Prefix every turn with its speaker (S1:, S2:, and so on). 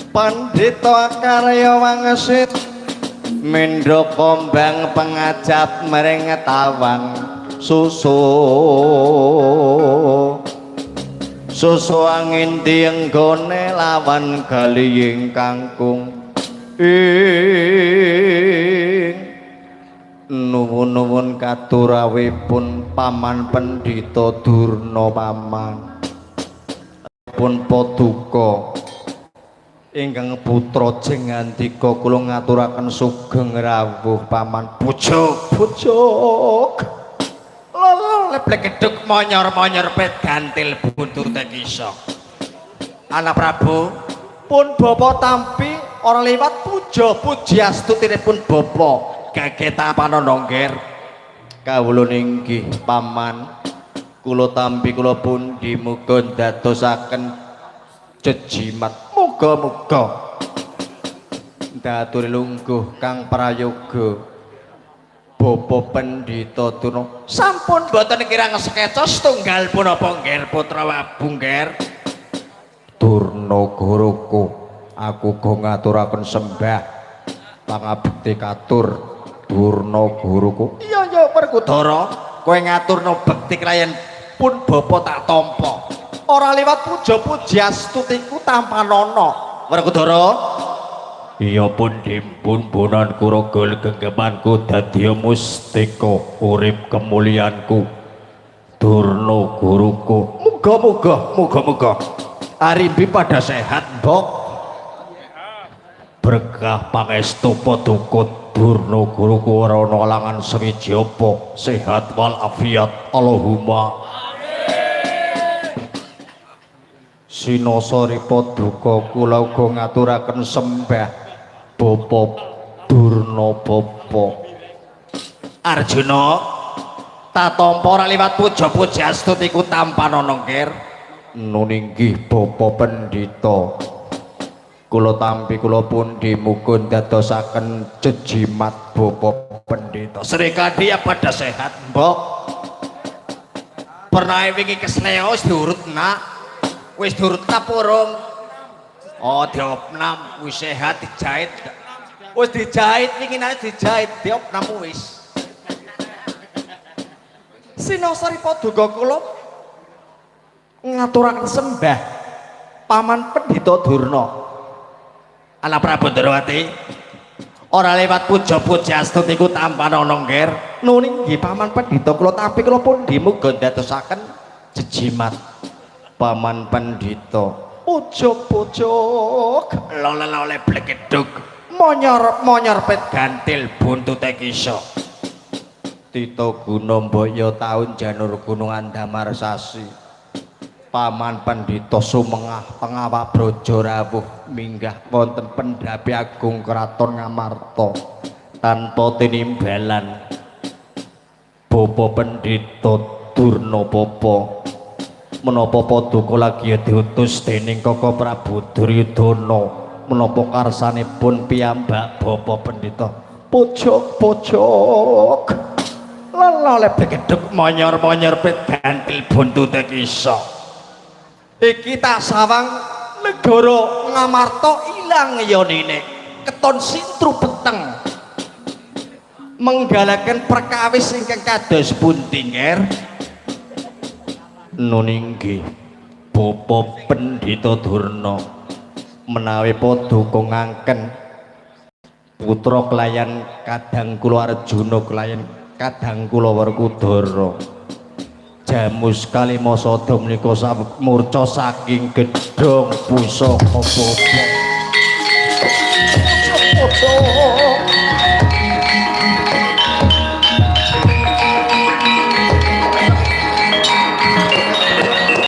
S1: Pandhita karya wangsit mendha kombang pengajap mring tawang susu susu angin dienggone lawan galiying kangkung ing nuwun-nuwun katurawipun paman Pendhita Durna paman pun paduka ingkang putra Jengandika kula ngaturaken sugeng rawuh paman. Pujuk pujuk lolo leblek gedhuk monyor-monyor pet gantil buntute kisok. Anak Prabu pun bapa tampi ora liwat puja pujiastutinipun bapa gage tapanono ngger. Kawula inggih paman, kula tampi kula pundi muga ndadosaken jejimat muga-muga ndaturi lungguh kang prayoga Bapa Pendhita Durna sampun boten kirang sekeca setunggal punapa ngger putra Wabu ngger. Durna guruku aku go ngaturaken sembah pangabekti katur Durna guruku. Iya iya Werkudara kowe ngaturno bekti kelayan pun bapa tak tampa ora liwat puja pujiastutiku tampanana Werkudara. Iya pun dimpun bonan kurogol genggamanku dadi mustika urip kemulianku Durna guruku. Muga-muga muga-muga arimbi pada sehat mbok berkah pangestu paduka Durna guruku ora ana alangan sewiji apa sehat wal afiat Allahumma. Sinasari paduka kula uga ngaturaken sembah Bapa Durna bapa Arjuna tatampa ora liwat puja pujiastutiku tampanana ngger. Nun inggih Bapa Pendhita kula tampi kula pundi muga ndadosaken jejimat Bapa Pendhita. Srikandhi ya pada sehat mbok. Pernah wingi kesleo wis diurut nak. Wis diurut ta purung? Oh diopnam wis sehat dijahit. Wis dijahit wingi nang dijahit diopnam wis. Sinasari paduka kula ngaturaken sembah Paman Pendhita Durna. Anak Prabu Ndrawati ora lewat puja pujiastutiku tampanana ngger. Nun inggih Paman Pendhita kula tampi kula pundi muga ndadosaken jejimat Paman Pendhita. Pujuk-pujuk lole-lole blegedhug monyor-monyor pet gantil buntute kisok. Tita guna mbaya taun janur gunung andamar sasi. Paman Pendhita sumengah pengawak braja rawuh minggah wonten pendhapi agung kraton Ngamarta tanpa tinimbalan Bapa Pendhita Durna bapa menapa paduka lagi diutus dening Kaka Prabu Duryudana menapa karsanipun piyambak Bapa Pendhita. Pujuk-pujuk lelole begedhuk monyor-monyor pit gantil buntute kisok. Iki tak sawang negara Ngamarta ilang yonine keton sintru peteng menggalaken perkawis ingkang kados pundi nger. Nun inggih Bapa Pendhita Durna menawi paduka ngangken putra kelayan kadang kula Arjuna kelayan kadang kula Werkudara jamus kalima sada menika murca saking gedhong pusaka bapa.